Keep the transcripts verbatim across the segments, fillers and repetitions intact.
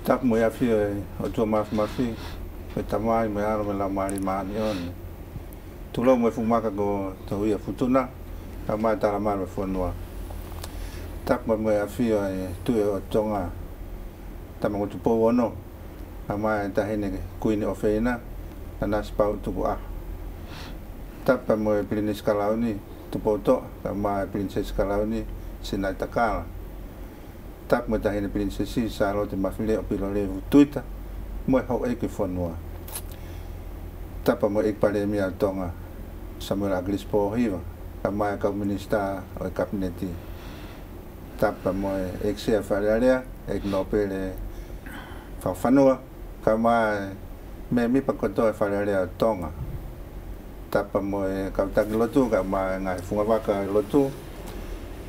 Tapu mo e ʻafio ʻa e ʻOtua Mafimafi, ʻa e Tamai mo e ʻAlo mo e Laumālie Māʻoniʻoni. Tulou mo e fuʻu maka ko Touiaʻofutuna, kae ʻumaʻā e talamalu ʻo e fonua. Tapu mo e ʻafio ʻa e Tuʻi ʻo Tonga, Tama ko Tupou Ono, kae ʻumaʻā e Taʻahine Kuini ʻofeina, Nanasipauʻu Tukuʻaho. Tapu mo e Pilinisi Kalauni, Tupoutoʻa, kae ʻumaʻā e Pilinisesi Kalauni, Sinaitakala. Tapu mo e Taʻahine Pilinisesi Sālote Mafileʻo Pilolevu Tuita, mo e houʻeiki ʻo e fonua. Tapu mo e ʻEiki Palēmia ʻo Tonga, Samuela ʻAkilisi Pōhiva, kae ʻumaʻā e kau minisitā ʻo e Kapineti. Tapu mo e ʻEiki Sea Fale Alea, ʻEiki Nōpele Fakafanua, kae ʻumaʻā e mēmipa kotoa ʻo e Fale Alea ʻo Tonga. Tapu mo e kau taki lotu, kae ʻumaʻā e ngaahi fungavaka ʻo e lotu.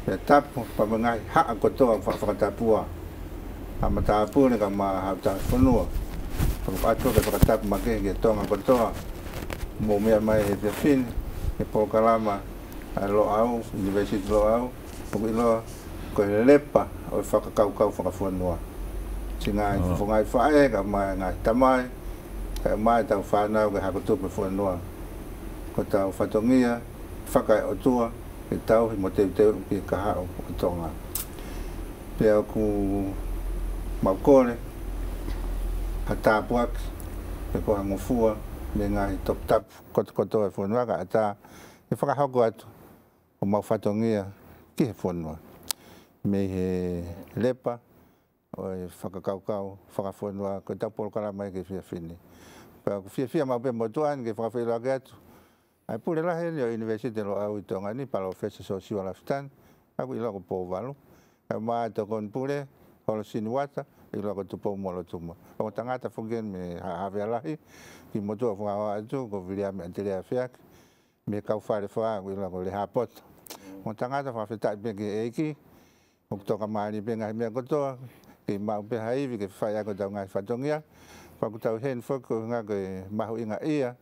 Pea tapu pea mo e ngaahi haʻa kotoa ʻoku faʻa fakatapua, ʻa e matāpule kae ʻumaʻā e haʻa tauhi fonua. Pea ʻoku ʻoatu ʻa e fakatapu makehe ki Tonga kotoa, mou meʻa mai he efiafi ni, he polokalama ʻa e Loʻau, ʻUnivēsiti Loʻau, ʻoku ʻiloa ko e Lepa ʻo e Fakakaukau Fakafonua. Siʻi ngaahi fofongaʻi faʻē, kae ʻumaʻā e ngaahi tamai, kae ʻumaʻā ʻetau fānau, ko e hako tupu ʻo e fonua. Ko hotau fatongia fakaʻotua ke tauhi mo teuteu ki he kahaʻu ʻo Tonga. Pea ʻoku mau kole ha tāpuaki, pe ko ha ngofua mei he ngaahi toputapu kotokotoa ʻo e fonua, kae ʻatā ke fakahoko atu ʻo mau fatongia ki he fonua. Mei he Lepa ʻo e Fakakaukau Fakafonua, ko ʻetau polokalama ia ki he efiafi ni. Pea ʻoku fiefia maʻu pē motuʻa ni ke fakafeʻiloaki atu ʻa e pule lahi eni ʻo e ʻUnivēsiti Loʻau ʻi Tonga ni, Palōfesa Siosiua Lafitani, ʻoku ʻiloa ko Pouvalu. Kae ʻumaʻā e tokoni pule, Holosini Uata, ʻiloa ko Tupoumolotuma. Ongo tangata foki eni mei Haʻa Havea Lahi, kiʻi motuʻa ʻoku fakahoa atu ko Viliami ʻAtelea Feaki, mei he kau Falefā, ʻoku ʻiloa ko Lehāpoto. Ongo tangata fakafetaʻi pē ki he ʻEiki, ʻoku tokamālie pē ngaahi meʻa kotoa, ke maʻu pē ha ivi ke fai ʻaki hotau ngaahi fatongia. Pea ʻoku tau ʻi heni foki ko e ʻuhinga ko e mahuʻingaʻia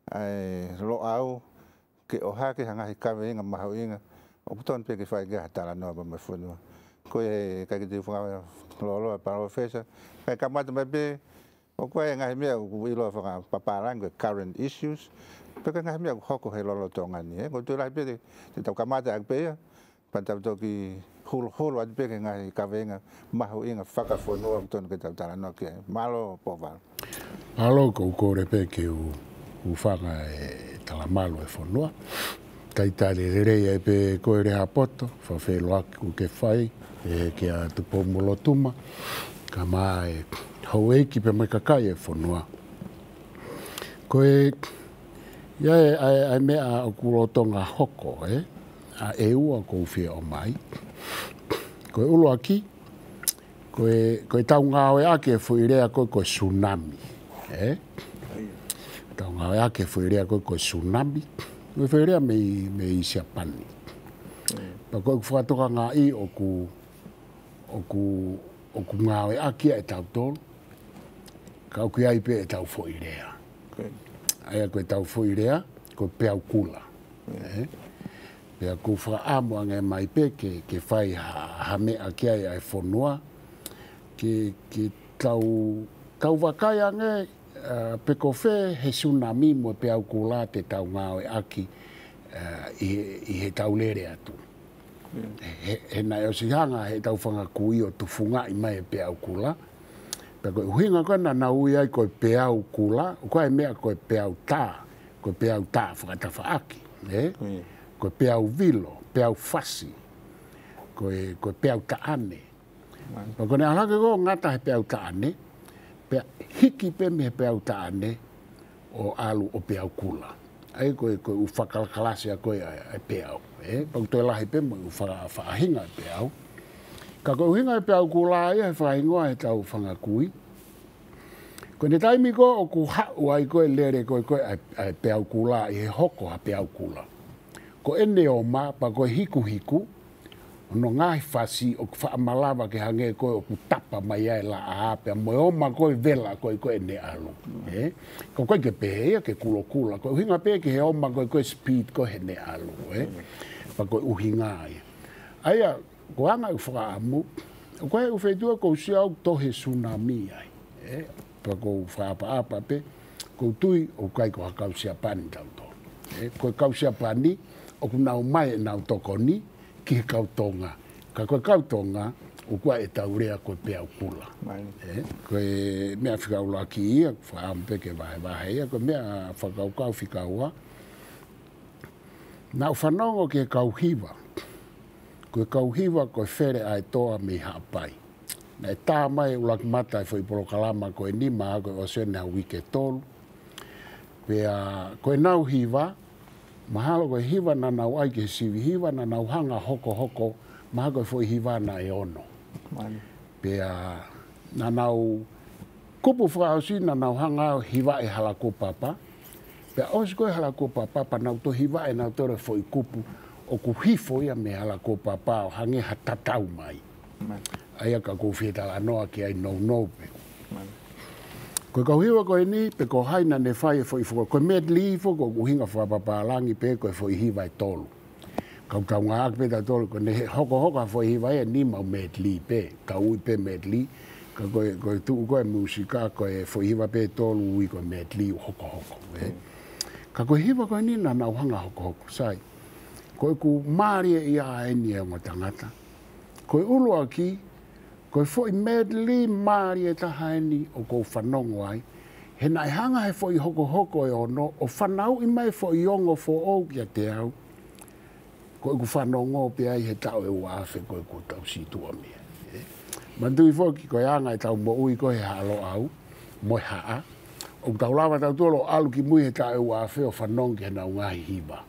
ʻa e Loʻau ke ʻohake ha ngaahi kaveinga mahuʻinga ʻoku totonu pē ke fai ki ai ha talanoa pea mo e fonua. Ko e ʻikai ke te u fakalōloa, Palōfesa, kae kamata mai pē, ʻoku ʻi ai e ngaahi meʻa ʻoku ʻiloa fakapapālangi ko e current issues, pe ko e ngaahi meʻa ʻoku hoko he lolotonga ni, ē? ʻOku ou tui lahi pē te, te tau kamata ʻaki pē ia, pea tau toki holoholo atu pē ki he ngaahi kaveinga mahuʻinga fakafonua ʻoku totonu ke tau talanoa ki ai. Mālō, Pouvalu. Mālō, ʻoku ou kole pē ke u, u hūfanga he talamalu ʻo e fonua. Talitali lelei ai pē koe Lehāpoto, fakafeʻiloaki kuo ke fai, ē, kia Tupoumolotuma, kae ʻumaʻā e houʻeiki pea mo e kakai ʻo e fonua. Ko e, ʻi ai e, ʻa e, ʻa e meʻa ʻoku lolotonga hoko, ē? ʻA e ua ʻoku ou fie ʻomai. Ko e ʻuluaki, ko e, ko ʻetau ngāueʻaki e foʻi lea ko ē ko e tsunami, ē? ʻEtau ngāueʻaki e foʻi lea ko ē ko e tsunami. Ko e foʻi lea mei, mei Siapani. Pea ko ʻeku fakatokangaʻi ʻoku, ʻoku, ʻoku ngāueʻaki ia ʻe tautolu, ka ʻoku ʻi ai pē ʻetau foʻi lea. ʻA ia ko ʻetau foʻi lea, ko e peau kula. Ē? Pea ʻoku ou fakaʻamu ange mai pē ke, ke fai ha, ha meʻa ki ai ʻa e fonua, ke, ke tau, tau vakai ange, ā, pe ko fē he tsunami mo e peau kula te tau ngāueʻaki, ā, ʻi he, ʻi heʻetau lele atu. He, he naʻe ʻosi hanga heʻetau fanga kui ʻo tufungaʻi mai e peau kula. Pea ko e ʻuhinga ko ē naʻa nau ui ai ko e peau kula, ʻoku ʻi ai e meʻa ko e peau tā, ko e peau tā fakatafaʻaki, ē? Ko e peau vilo, peau fasi, ko e, ko e peau taʻane. Pea ko ʻene ʻalu hake ko ē ʻo ngata he peau taʻane, pea hiki pē mei he peau taʻane ʻo ʻalu ʻo peau kula. ʻA ia ko e, ko e ʻū fakakalakalasi ʻa ko ē ʻa e, ʻa e peau. Ē, pea ʻoku toe lahi pē mo e ʻū faka-, faʻahinga ʻo e peau. Ka ko e ʻuhinga e peau kula ia he fakahingoa heʻetau fanga kui. Ko ʻene taimi ko ē ʻoku haʻu ai ko ē e lele ko ē ko ē ʻa e, ʻa e peau kula ʻi he hoko ha peau kula. Ko ʻene oma, pea ko e hikuhiku, Hono ngaahi fasi ʻoku faʻa malava ke hangē ko ē ʻoku tapa mai ai e laʻā pea mo e oma ko ē vela ko ē ko ē ʻene ʻalu. Ē? Ka ʻoku ʻikai ke pehē ia ke kulokula. Ko e ʻuhinga pē ki he oma ko ē ko ē speed ko ē heʻene ʻalu. Ē? Pea ko e ʻuhinga ia. ʻA ia, ko e anga ʻeku fakaʻamu, ʻoku ʻi ai e ʻū feituʻu ʻoku ou sio au ʻoku tohi e tsunami ai. Ē? Pea ʻoku ou fakaʻapaʻapa pē, ʻoku ou tui ʻoku ʻikai ko ha kau Siapani tautolu. Ē? Ko e kau Siapani, ʻoku nau ʻomai ʻenau tokoni ki he kau Tonga. Ka ko e kau Tonga, ʻoku ʻi ai ʻetau lea ko e peau kula. Mai. Ē? Ko e meʻa fika ʻuluaki ia, fakaʻamu pē ke vahevahe ia, ko e meʻa fakakaukau fika ua. Naʻa ku fanongo ki he kau hiva. Ko e kau hiva ko e Fele ʻa e Toa mei Haʻapai. Naʻe tā mai ʻuluaki mata e foʻi polokalama ko eni mahalo ko e ʻosi eni ha uike ʻe tolu. Pea ko ʻenau hiva, mahalo ko e hiva naʻa nau ʻai ki he sivi hiva naʻa nau hanga hokohoko, mahalo ko e foʻi hiva naʻe ono. Mai. Pea naʻa nau kupu fakaʻosi naʻa nau hanga ʻo hivaʻi e Hala Kuo Papa. Pea ʻosi ko ē Hala Kuo Papa, pea nau toe hivaʻi ʻe nautolu e foʻi kupu ʻoku hifo ia mei he Hala Kuo Papa ʻo hangē ha tatau mai. Mai. ʻA ia ka ʻoku ou fie talanoa ki ai nounou pē. Mai. Ko e kau hiva ko eni, pe ko hai naʻa ne fai e foʻi foko-, ko e medley foki ʻoku ʻuhinga fakapapālangi pē ko e foʻi hiva ʻe tolu. Ka ʻoku tau ngāueʻaki pē tautolu, ko ʻene he-, hokohoko ha foʻi hiva ʻe nima ʻoku medley pē, ka ui pē medley, ka ko e, ko e tuʻu ko ē e mūsika, ko e foʻi hiva pē ʻe tolu ui ko e medley ʻoku hokohoko, ē. Ka ko e hiva ko eni naʻa nau hanga hokohoko, sai. Ko ʻeku mālieʻia eni e ongo tangata. Ko e ʻuluaki, ko e foʻi medley mālie taha eni ʻoku ou fanongo ai. He naʻe hanga he foʻi hokohoko ʻe ono, ʻo fanauʻi mai e foʻi ongo foʻou kiate au. Ko ʻeku fanongo pē ai he taʻu ʻe ua afe ko ē kuo tau situʻa mei ai. Ē? Manatuʻi foki ko e anga ʻetau moʻui ko ē he Haʻa Loʻau, mo e haʻa. ʻOku tau lava tautolu ʻo ʻalu ki mui he taʻu ʻe ua afe ʻo fanongo ki heʻenau ngaahi hiva.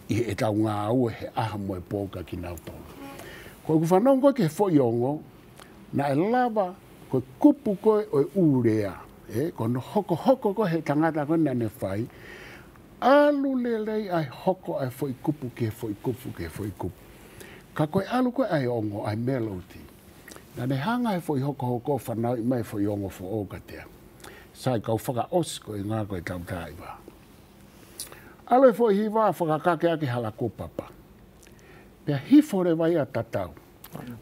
ʻI heʻetau ngāue he ʻaho mo e pō kia kinautolu. Ko ʻeku fanongo ko ē ki he foʻi ongo, naʻe lava ko e kupu ko ē ʻo e ʻū lea, ē, ko hono hokohoko ko ē he tangata ko ē naʻa ne fai, ʻalu lelei ʻa e hoko ʻa e foʻi kupu ki he foʻi kupu ki he foʻi kupu. Ka ko e ʻalu ko ē ʻa e ongo, ʻa e melody, naʻa ne hanga he foʻi hokohoko ʻo fanauʻi mai e foʻi ongo foʻou kiate au. Sai, kau fakaʻosi ko e ngaahi ko ē tau taʻiva. ʻAlu e foʻi hiva ʻo fakakake ʻaki e Hala Kuo Papa. Pea hifo leva ia ʻo tatau.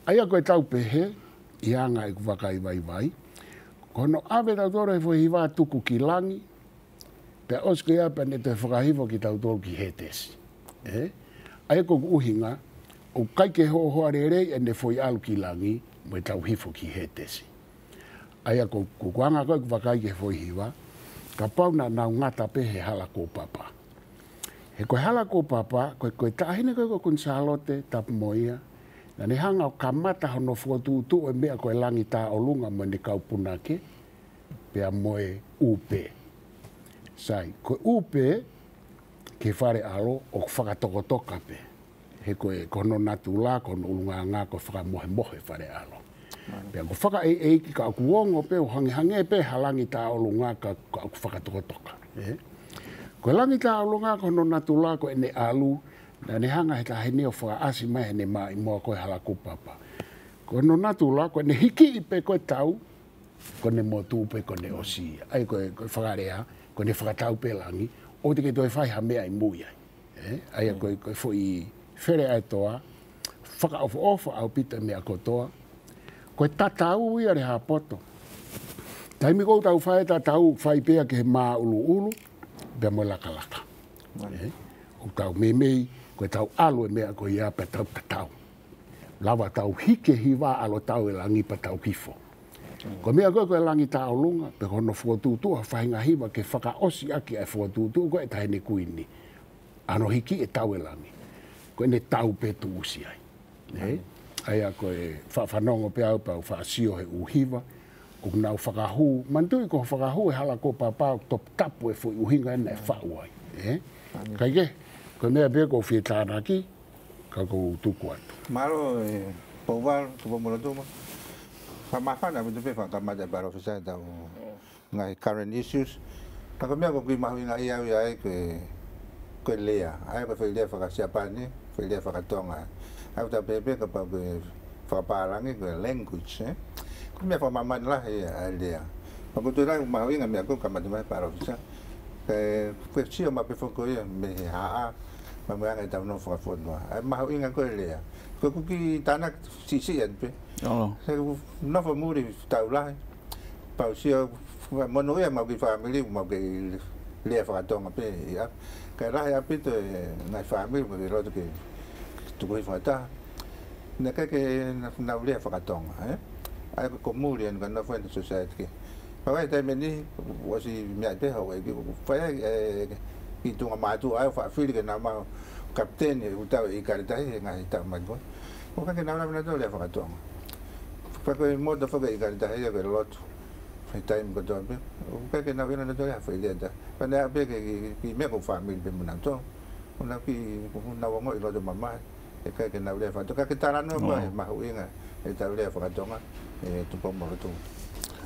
ʻA ia ko e tau pehē, ʻi he anga ʻeku vakai vaivai, ko hono ʻave tautolu e foʻi hiva ʻo tuku ki langi, pea ʻosi ko ia pea ne toe fakahifo kitautolu ki Hētesi. Ē? ʻA ia ko ʻeku ʻuhinga, ʻoku ʻikai ke hohoa lelei ʻene foʻi ʻalu ki langi, mo e tau hifo ki Hētesi. ʻA ia ko, ko ʻeku anga ko ē ʻeku vakai ki he foʻi hiva, kapau naʻa nau ngata pē he Hala Kuo Papa. He ko e Hala Kuo Papa, ko e, ko e taʻahine ko ē ko Kuini Sālote, tapu mo ia, naʻa ne hanga ʻo kamata hono fokotuʻutuʻu e meʻa ko e Langi Taʻolunga mo ʻene kau punake, pea mo e ʻūpē. Sai, ko e ʻūpē, ki he fale ʻalo, ʻoku fakatokotoka pē. He ko e, ko hono natula, ko hono ʻulungaanga, ko e fakamohemohe fale ʻalo. Pea ko e fakaʻeiʻeiki ka ʻoku ongo pē ʻo hangehangē pē ha Langi Taʻolunga ka, ka ʻoku fakatokotoka. Ē? Ko e Langi Taʻolunga, ko hono natula, ko ʻene ʻalu, naʻa ne hanga he taʻahine ʻo fakaʻasi mai heʻene maʻimoa ko e Hala Kuo Papa. Ko hono natula, ko ʻene hikiʻi pē ko e tau, ko ʻene motu pē ko ʻene ʻosi. ʻA ia ko e, ko e fakalea, ko ʻene fakatau pē langi, ʻoua te ke toe fai ha meʻa ʻi mui ai. Ē, ʻa ia ko e, ko e foʻi Fele ʻa e Toa, fakaʻofoʻofa ʻaupito e meʻa kotoa. Ko e tatau ia Lehāpoto. Taimi ʻoku tau fai e tatau, fai pē ia ki he māʻuluʻulu, pea mo e lakalaka. Ē, ʻoku tau meimei, ko e tau ʻalu e meʻa ko ia pea tau tatau. Lava tau hiki e hiva ʻalu ʻo tau e langi pea tau hifo. Ko e meʻa ko ē ko e Langi Taʻolunga, pe ko hono fokotuʻutuʻu ha faʻahinga hiva ke fakaʻosi ʻaki ʻa e fokotuʻutuʻu ko ē ʻa e taʻahine kuini. ʻA hono hiki e tau e langi. Ko ʻene tau pē tuʻusi ai. Ē? ʻA ia ko e faʻa fanongo pē au pea u faʻa sio he ʻū hiva, ʻoku nau fakahū, manatuʻi ko e fakahū e Hala Kuo Papa ʻoku toputapu e foʻi ʻuhinga ena ʻe faʻu ai. Ē? Kae kehe, ko e meʻa pē ʻoku ou fie tānaki, ka ʻoku ou tuku atu. Mālō, ē, Pouvalu, Tupou-mo-Lotuma. Fakamāfana ʻaupito pē fakamatala ʻa e palōfesa ʻetau ngaahi current issues. Ka ko e meʻa ʻoku ou mahuʻingaʻia au ia ai ko e, ko e lea. ʻA ia ko e foʻi lea faka-Siapani, foʻi lea faka-Tonga. ʻOku tau pehē pē kapau ko e fakapālangi ko e language, ē? Ko e meʻa fakamāmani lahi ʻa e lea. Pea ʻoku ou tui lahi ʻoku mahuʻinga e meʻa ko ē kamata mai Palōfesa. Ka ko e sio maʻu pē foki ko ia mei he haʻa, mo e anga ʻetau nofo fakafonua. ʻA e mahuʻinga ko ē e lea. Ko ʻeku kiʻi tānaki siʻisiʻi atu pē. ʻIo. He ʻoku nofo muli tau lahi. Pea u sio, monūʻia ʻemau kiʻi fāmili, ʻemau kiʻi lea fakatonga pē ia. Ka ʻe lahi ʻaupito e ngaahi fāmili, ʻoku ʻikai ke loto ke tukuhifo ha taha. Naʻe ʻikai ke na-, nau lea fakatonga, ē? ʻA ia ko e muli ʻeni ka nofo ʻeni he society kehe. Pea ʻi he taimi ni, ʻosi meʻa pē houʻeiki, ʻoku fai ai, ē, kiʻi tuʻunga mātuʻa ʻo fafili ke nau maʻu kapiteni ʻo e ʻū tau ʻo e ʻIkale Tahi he ngaahi taʻu mai ko ē. ʻOku ʻikai ke nau lava nautolu lea fakatonga. Pea ko e moto foki ʻo e ʻIkale Tahi ia ko e lotu. He taimi kotoa pē. ʻOku ʻikai ke nau ʻilo nautolu ha foʻi lea ʻe taha. Pea naʻe ʻi ai pē kiʻi, kiʻi, kiʻi meʻa ko e fāmili pē mo nautolu. ʻO nau kiʻi, ʻo nau ongoʻi loto mamahi. ʻE ʻikai ke nau lea fakatonga. Ka ke talanoa mai ʻo mahuʻinga ʻetau lea fakatonga, ē Tupou Molotu.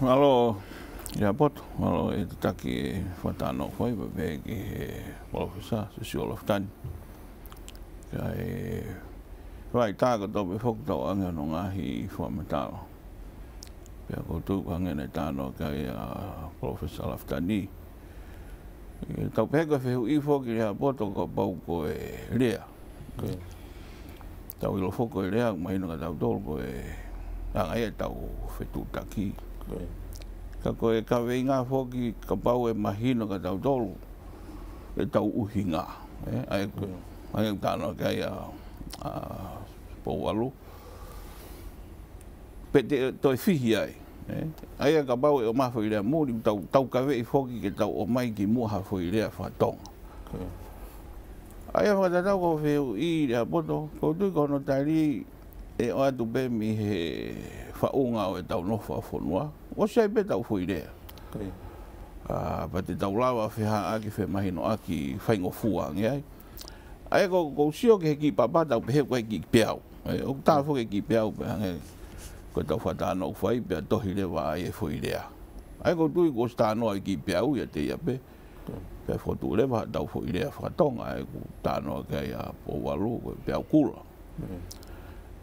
Mālō, Lehāpoto, mālō e tataki e fakatalanoa fai, pea pehē ki he Palōfesa Siosiua Lafitani. Kae fai tā ka tau pē foki tau ʻange hono ngaahi fakamatala. Pea ʻoku ou tui ko e hangē naʻe talanoa ki ai ʻa Palōfesa Lafitani. ʻE, tau pehē ko e fehuʻi foki Lehāpoto kapau ko e lea. Ko ia. Tau ʻilo foki ko e lea, mahino kia tautolu ko e anga ia ʻetau fetuʻutaki. Ko ia. Ka ko e kaveinga foki kapau ʻe mahino kia tautolu ʻetau ʻuhinga. Ē, ʻa ia ko e, ko ia, ʻa ia ʻoku talanoa ki ai ʻa, ʻa Pouvalu. Pe te toe fihi ai, ē? ʻA ia kapau ʻe ʻomai ha foʻi lea muli, tau, tau kaveʻi foki ke tau ʻomai ki muʻa ha foʻi lea fakatonga. Ko ia. ʻA ia fakatatau ki hoʻo fehuʻi Lehāpoto, ʻoku ou tui ko hono tali ʻe ʻoatu pē mei he faʻunga ʻo ʻetau nofo fakafonua. ʻOsi ʻi ai pē ʻetau foʻi lea. Ko ia. ʻA, pea te tau lava fehaʻaki femahinoʻaki faingofua ange ai. ʻA ia ko, ʻoku ou sio ki he kiʻi papa tau pehē ko e kiʻi peau. ʻE, ʻoku tā foki e kiʻi peau pea hangē ko ʻetau fakatalanoa ʻoku fai pea tohi leva ai e foʻi lea. ʻA ia ʻoku ou tui kuo ʻosi talanoa e kiʻi peau ʻiate ia pē. Pea fotu leva haʻatau foʻi lea fakatonga, ʻa ia ʻoku talanoa ki ai ʻa Pouvalu, ko e peau kula.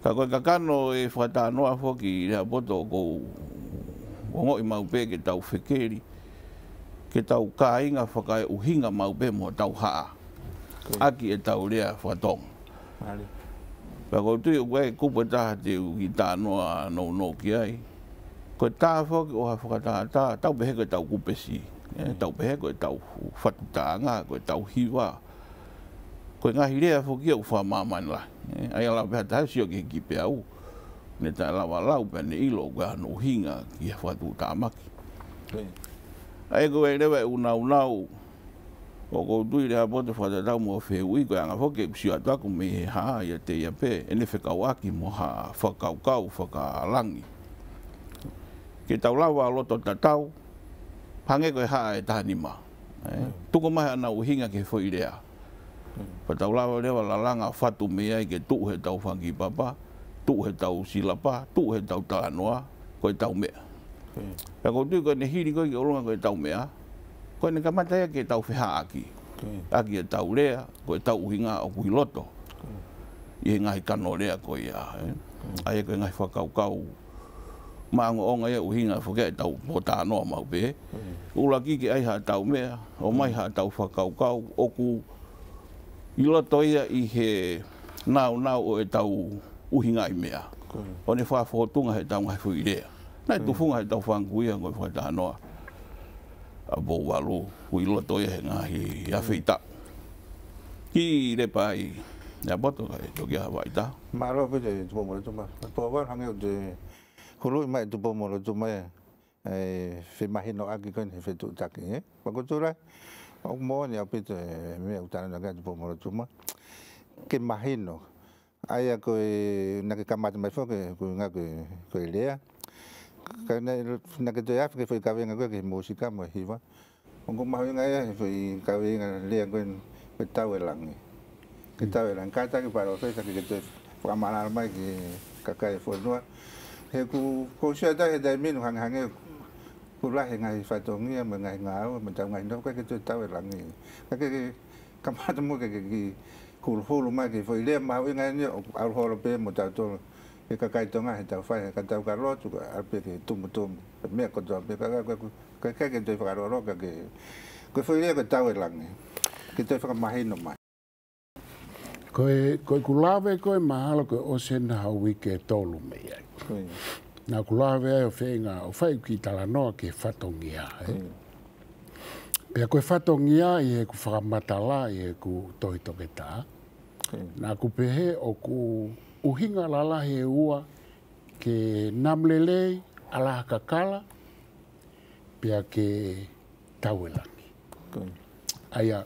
Ka ko e kakano e fakatalanoa foki Lehāpoto ʻoku ou ongoʻi maʻu pē ke tau fekeli, ke tau kāinga fakaeʻuhinga maʻu pē mo hotau haʻa. Ko ia. ʻAki ʻetau lea fakatonga. Mālie. Pea ʻoku ou tui ʻoku ʻi ai e kupu ʻe taha te u kiʻi talanoa nounou ki ai. Ko e tā foki ʻo ha fakatātā, tau pehē ko ʻetau kupesi. Ē, mm, tau pehē ko ʻetau fatu taʻanga, ko ʻetau hiva. Ko e ngaahi lea foki ia ʻoku fakamāmani lahi. Ē, ʻa ia lava pē ha taha ʻo sio ki he kiʻi peau. Ne taʻe lava lau pea ne ʻilo ko e hā hono ʻuhinga ki he fakatuʻutāmaki. Ko ia. ʻA ia ko e leva e ʻū nāunau, ʻoku ou tui Lehāpoto fakatatau mo e fehuʻi ko e anga foki ke sio atu ʻaku mei he haʻa ʻiate ia pē, ʻene fekauʻaki mo ha fakakaukau fakalangi. Ke tau lava loto tatau, hangē ko e haʻa ʻe taha nima. Ē, mm, tuku mai haʻanau ʻuhinga ki he foʻi lea. Mm. Pea tau lava leva lalanga fatu mei ai ke tuʻu heʻetau fanga kiʻi papa, tuʻu heʻetau silapa, tuʻu heʻetau talanoa, ko ʻetau meʻa. Mm. Pea ʻoku ou tui ko ʻene hili ko ē ki ʻolunga ko ʻetau meʻa, ko ʻene kamata ia ke tau fehaʻaki. Mm. ʻAki ʻetau lea, ko ʻetau ʻuhinga ʻoku ʻi loto. Mm. ʻI he ngaahi kano lea ko ia, ē. Mm. ʻA ia ko e ngaahi fakakaukau maʻongoʻonga ia ʻuhinga foki ʻetau pōtalanoa maʻu pē. Mm. ʻUluaki ke ʻai haʻatau meʻa, ʻomai, mm, haʻatau fakakaukau, ʻoku ʻi loto ia ʻi he nāunau ʻo ʻetau ʻuhingaʻi meʻa. Ko ia. ʻO ne fakafōtunga heʻetau ngaahi foʻi lea. Naʻe, ko ia, tufunga heʻetau fanga kui ia ko e fakatalanoa ʻa Pouvalu, ʻoku ʻi loto ia he ngaahi afe, mm, taʻu. Kiʻi lepa ai Lehāpoto kae toki ʻai ha vaʻinga. Mālō ʻaupito Tupou Molotu mā. Pouvalu, hangē ʻoku te huluʻi mai Tupou Molotu mā ia, ʻa e femahinoʻaki ko eni he fetuʻutaki, ē? Pea ʻoku ou tui lahi ʻoku moʻoni ʻaupito e meʻa ʻoku talanoa ki ai Tupou Molotu mā. Ke mahino. ʻA ia ko e, naʻa ke kamata mai foki, ko e ʻuhinga ko e, ko e lea. Ka naʻa, naʻa ke toe afe ki he foʻi kaveinga ko ē ki he mūsika mo e hiva. ʻOku mahuʻinga ia he foʻi kaveinga lea ko ē, ko e Tau e Langi. Ke, mm, tau e langi. Kātaki Palōfesa ke, ke toe fakamālō mai ki he kakai e fonua. He ʻoku, ʻoku ou sio atu he taimi ni hangehangē ʻoku lahi e ngaahi fatongia mo e ngaahi ngāue mo ʻetau ngaahi nofo, ka ʻikai ke toe tau e langi. Ka ke, ke kamata muʻa ke, ke, ke Huluhulu mai ki he foʻi lea mahuʻinga eni ʻoku ʻalu holo pē mo tautolu. He kakai Tonga he tau fai, he ka tau ka lotu, ka ʻalu pē ke tumutumu. He meʻa kotoa pē ka, ka, ka, ka, ka ke toe fakalolo, ka ke, ko e foʻi lea ko e tau e langi. Ke toe fakamahino mai. Ko e, ko e kulave ko e mahalo ko e ʻosi ena ha uike ʻe tolu mei ai. Ko ia. Naʻa ku lave ai ʻo feinga ʻo fai ki talanoa ki he fatongia, ē? Ko ia. Pea ko e fatongia ʻi heʻeku fakamatala, ʻi heʻeku tohi toketā. Ko ia. Naʻa ku pehē ʻoku ʻuhinga lalahi ʻe ua ke namu lelei, ʻalaha kakala, pea ke tau e langi. Ko ia. ʻA ia,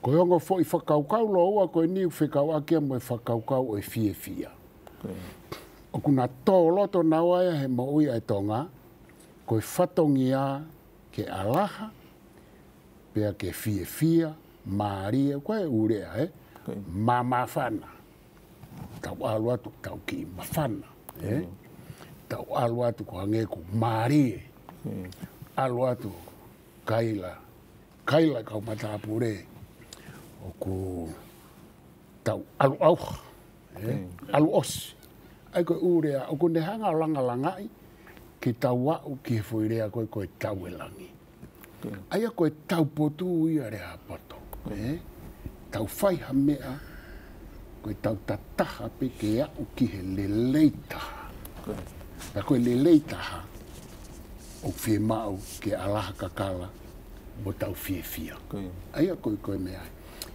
ko e ongo foʻi fakakaukau lōua ko eni ʻoku fekauʻaki ia mo e fakakaukau ʻo e fiefia. Ko ia. ʻOku na tō loto naua ia he moʻui ʻa e Tonga, ko e fatongia ke ʻalaha, pea ke fiefia, mālie, ko e ʻū lea, ē? Ko ia. Māmāfana. Tau ʻalu atu, tau kiʻi māfana, ē? Mm. Tau ʻalu atu ko hangē ʻoku mālie. Mm. ʻAlu atu, kaila, kaila kau matāpule. ʻOku tau ʻalu ʻauha, ē? Mm. ʻAlu ʻosi. ʻA ia ko e ʻū lea, ʻoku ne hanga ʻo langalangaʻi, ke tau aʻu ki he foʻi lea ko e, ko e tau e langi. Ko ia. ʻA ia ko e taupotu ia Lehaapoto, ē? Tau fai ha meʻa, ko e tau tataha pē ke aʻu ki he lelei taha. Ko ia. Pea ko e lelei taha, ʻoku fiemaʻu ke ʻalaha kakala, mo tau fiefia. Ko ia. ʻA ia ko e, ko e meʻa.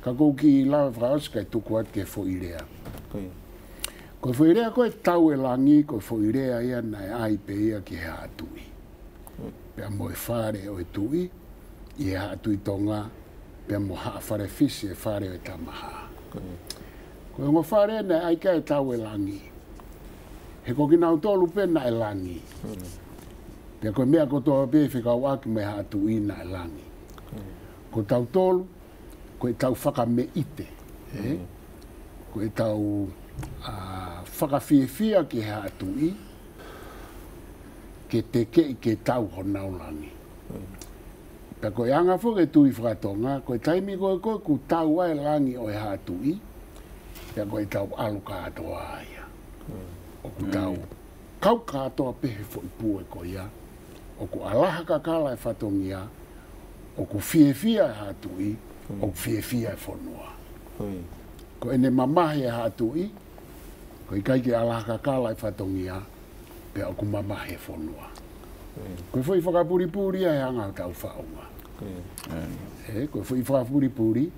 Ka ʻoku ou kiʻi lave fakaʻosi kae tuku atu ki he foʻi lea. Ko ia. Ko e foʻi lea ko e tau e langi, ko e foʻi lea ia naʻe ʻai pē ia ki he Haʻa Tuʻi. Ko ia. Pea mo e fale ʻo e tuʻi, ʻi he Haʻa Tuʻi Tonga, pea mo Haʻa Falefisi e fale ʻo e Tamahā. Ko ia. Ko e ongo fale naʻe ʻai ki ai e tau e langi. He ko kinautolu pē naʻe langi. Ko ia. Pea ko e meʻa kotoa pē fekauʻaki mo e Haʻa Tuʻi naʻe langi. Ko ia. Ko tautolu, ko e tau fakameʻite, ē? Mm. Ko e tau, ā, fakafiefia ki he Haʻa Tuʻi, ke tekeʻi ke tau honau langi. Mm. Pea ko e anga foki e tui fakatonga, ko e taimi ko ē ko ē ʻoku tau ai e langi ʻo e Haʻa Tuʻi, pea ko e tau ʻalu kātoa ia. Mm. ʻOku tau Mm. kau kātoa pē he foʻi pue ko ia, ʻoku ʻalaha kakala e fatongia, ʻoku fiefia e Haʻa Tuʻi, Mm. ʻoku fiefia e fonua. Ko ia. Ko ʻene mamahi e Haʻa Tuʻi, ko e ʻikai ke ʻalaha kakala e fatongia, pea ʻoku mamahi e fonua. Ko ia. Ko e foʻi fakapulipuli ia he anga ʻo tau faʻunga. Ko ia. Ē, ko e foʻi fakapulipuli,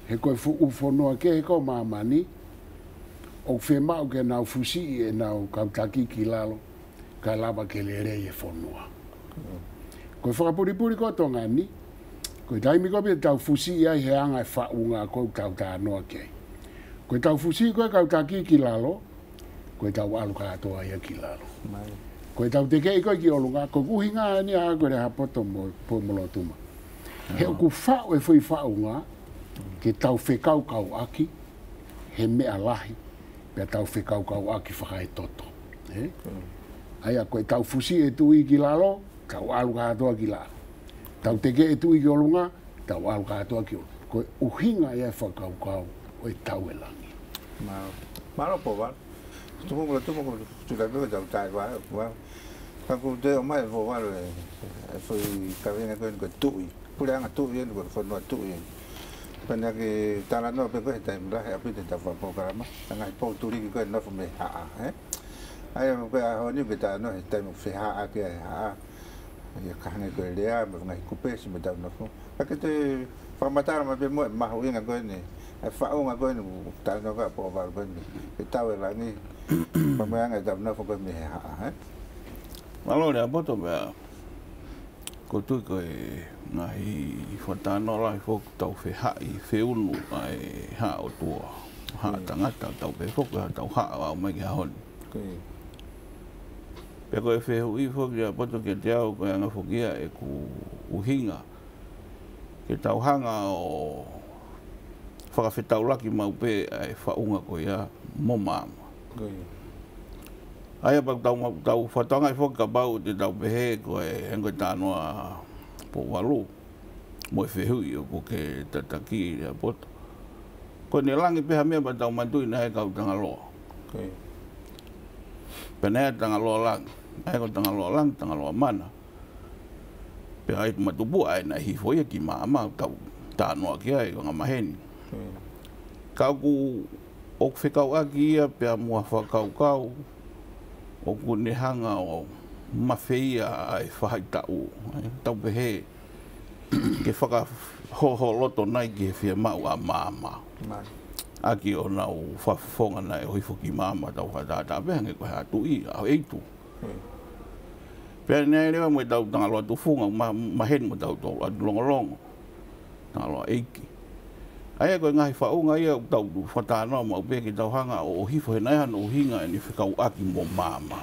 he ko e fuʻu fonua kehe ko ē ʻo māmani, ʻoku fiemaʻu ke nau fusiʻi ʻenau kau taki ki lalo, kae lava ke lelei e fonua. Ko e fakapulipuli ko ē ʻo Tonga ni, ko e taimi ko ē pē te tau fusiʻi ai he anga e faʻunga ko ē ʻoku tau talanoa ki ai. Ko e tau fusiʻi ko ē kau taki ki lalo, ko e tau ʻalu kātoa ia ki lalo. Mai. Ko e tau tekeʻi ko ē ki ʻolunga, ko e ʻuhinga eni ʻa ko e Lehaapoto mo, Poumolotuma. He ʻoku faʻu e foʻi faʻunga, ke tau fekaukauʻaki, he meʻa lahi, pea tau fekaukauʻaki fakaetoto. Ē? Mm. ʻA ia ko e tau fusiʻi e tuʻi ki lalo, tau ʻalu kātoa ki lalo. Tau tekeʻi e tuʻi ki ʻolunga, tau ʻalu kātoa ki ʻolunga. Ko e ʻuhinga ia e fakakaukau ʻo e tau e langi. Mālō. Mālō Pouvalu. Tuku muʻa, tuku muʻa, tuku muʻa, tau tai vā, vā. Ka ʻoku toe ʻomai ʻe Pouvalu e, e foʻi kaveinga ko eni ko e tuʻi. Puleʻanga tuʻi eni, ko e fonua tuʻi eni. Pea naʻa ke talanoa pē ko ē he taimi lahi ʻaupito he ʻetau fakapolokalama. ʻA e ngaahi pou tuliki ko ē ʻoku nofo mei he haʻa, ē? ʻA ia ko e ʻaho ni ʻoku ke talanoa he taimi ʻoku fehaʻaki ai e haʻa. ʻA ia ka hangē ko e lea, mo e ngaahi kupesi mo ʻetau nofo. Ka ke toe fakamatala mai pē muʻa e mahuʻinga ko eni, e faʻunga ko eni, talanoa ko ē ʻa Pouvalu ko eni, e tau e langi, pea mo e anga ʻetau nofo ko ē mei he haʻa, ē? Mālō Lehaapoto, pea ʻoku ou tui ko e ngaahi fakatalanoa lahi foki ʻoku tau fehaʻi, feʻunu ʻa e haʻa ʻotua, haʻa Mm. tangata, tau pehē foki, tau haʻa ʻo aʻu mai ki he ʻaho ni. Ko ia. Pea ko e fehuʻi foki Lehaapoto kiate au, ko e anga foki ia ʻeku ʻuhinga ke tau hanga ʻo fakafetaulaki maʻu pē ʻa e faʻunga ko ia mo maama. Ko ia. ʻA ia pea ʻoku tau ma-, tau fakatokangaʻi foki kapau te tau pehē ko e, hangē ko e talanoa ʻa Pouvalu, mo e fehuʻi ʻoku ke tataki Lehaapoto. Ko ʻene langi pē ha meʻa pea tau manatuʻi naʻe ʻi ai e kau Tangaloa. Pea naʻe ʻi ai e Tangaloa langi, ʻa ia ko e Tangaloa langi, Tangaloa mana. Pea ʻi ai e matupuʻa ʻa ia naʻe hifo ia ki maama, tau talanoa ki ai, anga maheni. Ka ʻoku, ʻoku fekauʻaki ia pea mo ha fakakaukau, ʻoku ne hanga ʻo mafeia ʻa e faʻahitaʻu, ē, tau pehē, ke fakahoholoto nai ki he fiemaʻu ʻa maama. ʻAki ʻenau fakafofonga naʻe ʻo hifo ki maama, tau fakatātā pē hangē ko e Haʻa Tuʻi, ʻa ʻEitu. Pea naʻe leva mo e tau Tangaloa tufunga, ma-, maheni mo tau tau atu longolongo. Tangaloa ʻeiki. ʻA ia ko e ngaahi faʻunga ia ʻoku tau fakatalanoa maʻu pē ke tau hanga ʻo, ʻo hifo he naʻe ʻi ai hano ʻuhinga ʻene fekauʻaki mo maama.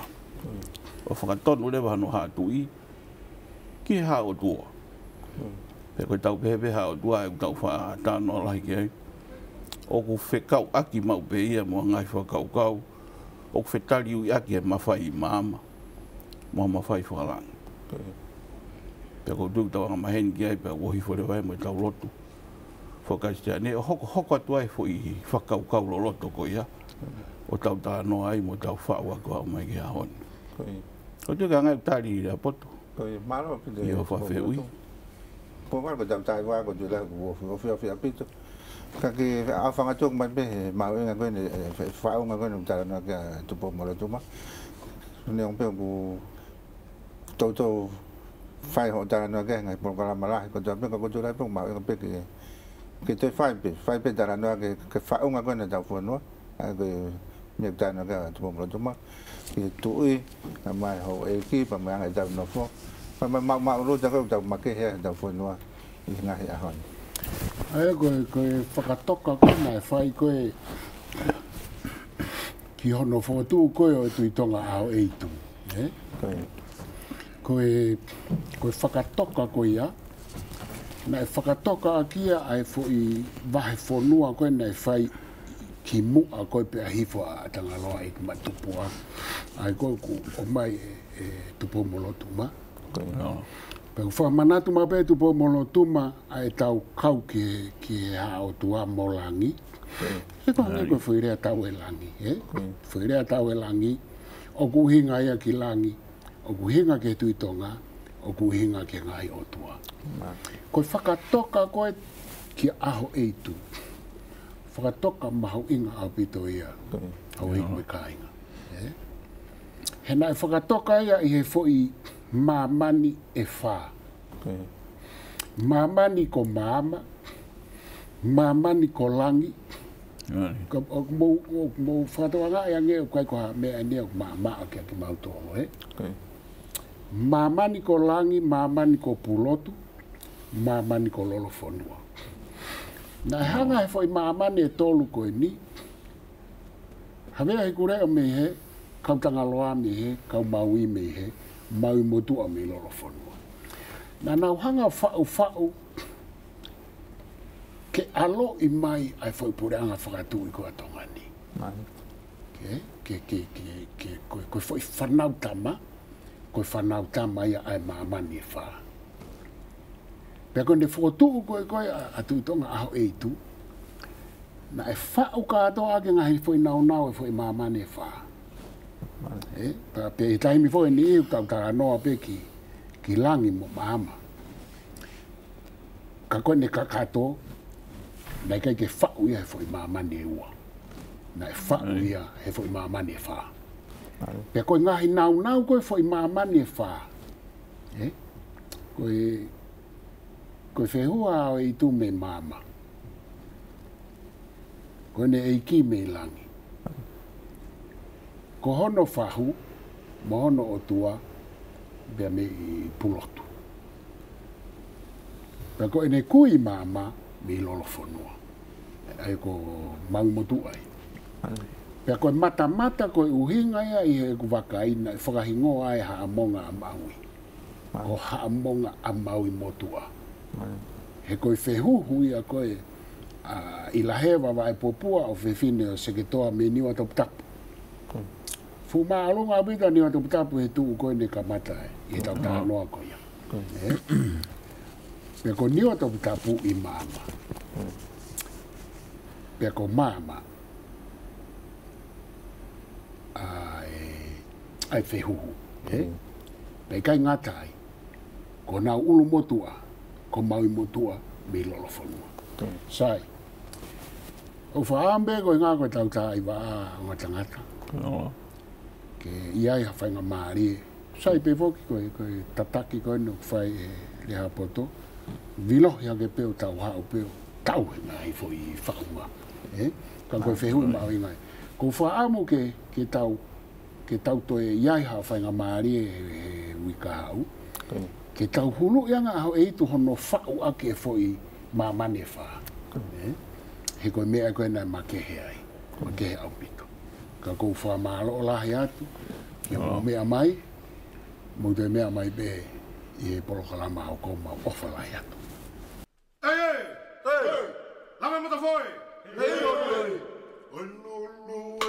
ʻO fakatonu leva hano Haʻa Tuʻi ki he Haʻa ʻOtua. Pea ko e tau pehē pē Haʻa ʻOtua ʻoku tau fakatalanoa lahi ki ai. ʻOku fekauʻaki maʻu pē ia mo e ngaahi fakakaukau ʻoku fetaliuiʻaki e mafai ʻi maama mo e mafai fakalangi. Pea ʻoku ou tui ʻoku tau anga maheni ki ai pea ʻoku hifo leva ai mo e tau lotu faka-Kalisitiane ʻo hokohoko atu ai e foʻi fakakaukau loloto ko ia ʻo tau talanoa ai mo tau faʻu ʻaki ʻo aʻu mai ki he ʻaho ni. ʻOku ou tui ʻoku ʻi ai e ngaahi tali, Lehaapoto. Ko ia, mālō ʻaupito. ʻIo, fakafehuʻi. Ko e mālō ko e tau tai wa ko e tui lahi ʻoku ofi, ofi, ofi ʻaupito. Ka ke ʻaofangatuku mai pē he mahuʻinga ko eni, e, fa-, faʻunga ko eni ʻoku talanoa ki ai ʻa Tupou-mo-Lotuma. Neongo pē ʻoku toutou fai hoʻo talanoa ki ai he ngaahi polokalama lahi kotoa pē, ka ʻoku ou tui lahi pē ʻoku mahuʻinga pē ke, ke toe fai pē, fai pē talanoa ki he, ki he faʻunga ko eni ʻo e tau fonua. ʻA ia ko e meʻa ʻoku talanoa ki ai ʻa Tupou-mo-Lotuma, ki he tuʻi, pea mo e houʻeiki, pea mo e anga ʻetau nofo, pea mo e maʻumaʻuluta ko ē ʻoku tau makehe ai he tau fonua ʻi he ngaahi ʻaho ni. ʻA ia ko e, ko e fakatoka ko ē naʻe fai ko ē ki hono fokotuʻu ko ē ʻo e Tuʻi Tonga ʻAhoʻeitu, ē? Ko ia. Ko e, ko e fakatoka ko ia, naʻe fakatoka ʻaki ia ʻa e foʻi vahefonua ko ē naʻe fai kimuʻa ko ē pea hifo ʻa Tangaloa ʻi Matupuʻa. ʻA ia ko ē kuo ʻomai ʻe, ʻe Tupou-mo-Lotuma. Ko ia. Pea ʻoku fakamanatu mai pē ʻe Tupou-mo-Lotuma ʻa e tau kau ki he, ki he Haʻa ʻOtua mo langi. Ko ia. He ko e hangē ko e foʻi lea tau ʻe langi, ē? Ko ia. Foʻi lea tau ʻe langi, ʻoku ʻuhinga ia ki langi, ʻoku ʻuhinga ki he Tuʻi Tonga, ʻoku ʻuhinga ki he ngaahi ʻotua. Ko e fakatoka ko ē kia ʻAhoʻeitu, fakatoka mahuʻinga ʻaupito ia, houʻeiki mo e kāinga. Ē? He naʻe fakatoka ia ʻi he foʻi māmani ʻe fā. Māmani ko maama, māmani ko langi. Ka, ʻoku mou, ʻoku mou fakatokangaʻi ange ʻoku ʻikai ko ha meʻa eni ʻoku maʻamaʻa kiate kimautolu, ē? Māmani ko langi, māmani ko pulotu, māmani ko lolofonua. Naʻe hanga he foʻi māmani ʻe tolu ko eni, Havea Hikuleʻo mei hē, kau Tangaloa mei hē, kau Maui mei hē, Maui Motuʻa mei Lolofonua. Naʻa nau hanga faʻufaʻu ke ʻaloʻi mai ʻa e foʻi puleʻanga fakatuʻi ko ē ʻa Tonga ni. Ke, ke, ke, ke, ke, ko, ko e foʻi fānau tama, ko e fānau tama ia ʻa e māmani ʻe fā. Pea ko ʻene fokotuʻu ko ē ko ē ʻa, ʻa Tuʻi Tonga ʻAhoʻeitu, naʻe faʻu kātoa ʻaki e ngaahi foʻi naunau ʻo e foʻi māmani ʻe fā. Ē, pea, pea ʻi he taimi foʻou ni ʻoku tau talanoa pē ki, ki langi mo maama. Ka ko ʻene kakato, naʻe ʻikai ke faʻu ia he foʻi māmani ʻe ua. Naʻe faʻu ia he foʻi māmani ʻe fā. Pea ko e ngaahi naunau ko ē foʻi māmani ʻe fā. Ē? Ko e, ko e fehuhu ʻa ʻAhoʻeitu mei maama. Ko ʻene ʻeiki mei langi. Ko hono fahu, mo hono ʻotua, pea mei pulotu. Pea ko ʻene kui maama, mei Lolofonua. ʻA ia ko Maui Motuʻa ia. Pea ko e matamata ko e ʻuhinga ia ʻi heʻeku vakai naʻe fakahingoa ai Haʻamonga ʻa Maui. Ko Haʻamonga ʻa Maui Motuʻa. He ko e fehuhu ia ko ē ʻa ʻIlaheva Vaʻepopua ʻo fefine ʻo Seketoa mei Niuatoputapu. Fuʻu māʻolunga ʻaupito ʻa Niuatoputapu he tuʻu ko ē ne kamata ai, ʻi he tau talanoa ko ia. Ē? Pea ko Niuatoputapu ʻi maama. pea ko māmā ʻa e, ʻa e fehuhu, ē? Pea ʻikai ngata ai, ko honau ʻulumotuʻa, ko Maui motuʻa mei Lolofonua. Sai, ʻoku faʻa ʻamu pē ko e ngaahi ko e tau tā i vaʻa ongo tangata ke ʻi ai ha faingamālie. Sai pē foki ko e, ko e tataki ko eni ʻoku fai ʻe Lehaapoto, vilohi hake pē ʻo tau haʻu pē ʻo tau he ngaahi foʻi faʻunga, ē? Ka ko e fehuhu mahuʻinga ia. ʻOku ou faʻa ʻamu ke, ke tau, ke tau toe ʻi ai ha faingamālie he, he uike kahaʻu, ke tau huluʻi ange ʻa Hoʻeitu hono faʻu ʻaki e foʻi māmani ʻe fā, ē? He ko e meʻa ko ē naʻe makehe ai, makehe ʻaupito. Ka ʻoku ou fakamālō lahi atu ki hoʻomou meʻa mai, mou toe meʻa mai pē ʻi he polokalama ʻoku mau ʻofa lahi atu. Ei, ei! Ei! Lame matafoe! Ei, ei, ei! Oi, lulu.